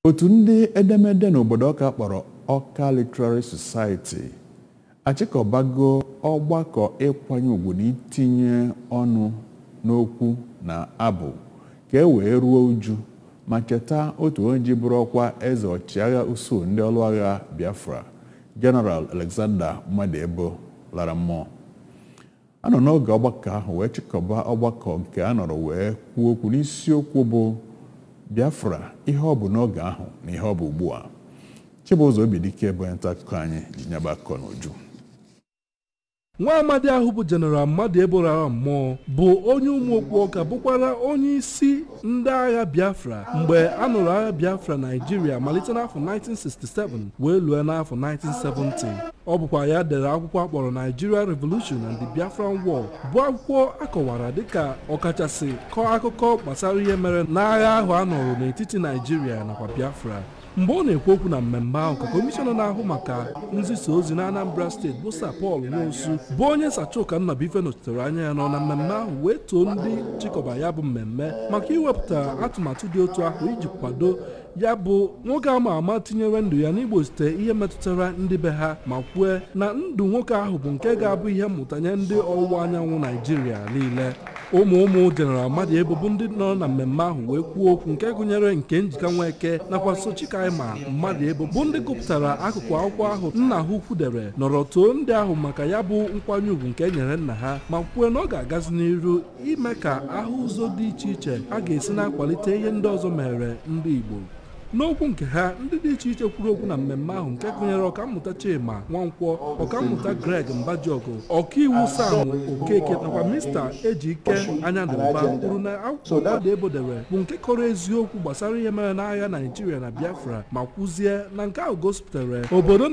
Otu ndị edemede n'obodo Ọka kpọrọ Ọka Literary Society achịkọbago ọgbakọ ịkwanye ugwu na itinye ọnụ n'okwu na abụ ka e wee ruo uju ma cheta otu onye ji bụrụ ọkwa eze ọchịagha usuu ndị ọlụ agha Biafra, General Alexander Mmadụebo lara mmụọ. A nọ n'oge ọgbakọ ahụ wee chịkọba ọgbakọ nke a nọrọ wee kwuo okwu n'isiokwu bụ Biafra, ihe ọ bụ n'oge ahụ na ihe ọ bụ ugbu a. Chibụzọ Obidike bụ onye nta akụkọ anyị ji nyaba akụkọ n'uju. Nwa amadi ahụ bụ General Mmadụebo rara mmụọ bụ onye ụmụokpu Ọka, bụkwara onye isi ndị agha Biafra mgbe a nụrụ agha Biafra Naijiria malite n'afọ 1967 wee lue n'afọ 1970. Ọ bụkwa ya dere akwụkwọ akpọrọ Nigeria Revolution and the Biafran War, bụ akwụkwọ akọwara dịka ọkachasị kọọ akụkọ gbasara ihe mere n'agha ahụ a nụrụ n'etiti Naijiria nakwa Biafra. Mgbe ọ na-ekwu okwu na mmemme ahụ, ka kọmishọna na-ahụ maka nzisa ozi na Anambra steeti bụ Sir Paul Nwosu, bụ onye Sachoka Nnabuife nọchitere anya ya, nọ na mmemme ahụ wee too ndị chịkọba ya bụ mmemme maka iwepụta atụmatụ dị otu ahụ iji kwado ya bụ nwoke ama ama tinyere ndụ ya n'igbochite ihe metụtara ndị be ha, ma kwue na ndụ nwoke ahụ bụ nke ga-abụ ihe mmụta nye ndị ọwụwa anyanwụ Naijiria niile. Ụmụ ụmụ General Mmadụebo bụ ndị nọ na mmemme ahụ wee kwuo okwu, nke gụnyere nke Njika Nweke nakwa Sochikaima Mmadụebo, bụ ndị gụpụtara akụkụ akwụkwọ ahụ nna ha ukwu dere, nọrọ too ndị ahụ maka ya bụ nkwanye ugwu nke e nyere nna ha, ma kwue na ọ ga-agazi n'iru ime ka ahụ ụzọ dị iche iche a ga-esi na-akwalite ihe ndị ọzọ mere ndị Igbo. N'okwu nke ha, ndị dị iche iche kwuru okwu na mmemme ahụ, nke gụnyere ọkammụta Chima Nwankwọ, ọkammụta Greg Mbajiogu, ọkaiwu Sam Okeke nakwa Mr. Ejike Anyanụba, kwuru na akwụkwọ Mmadụebo dere bụ nke kọrọ eziokwu gbasara ihe mere n'agha Naijiria na Biafra, ma kwuzie na nke ahụ gosipụtara obodo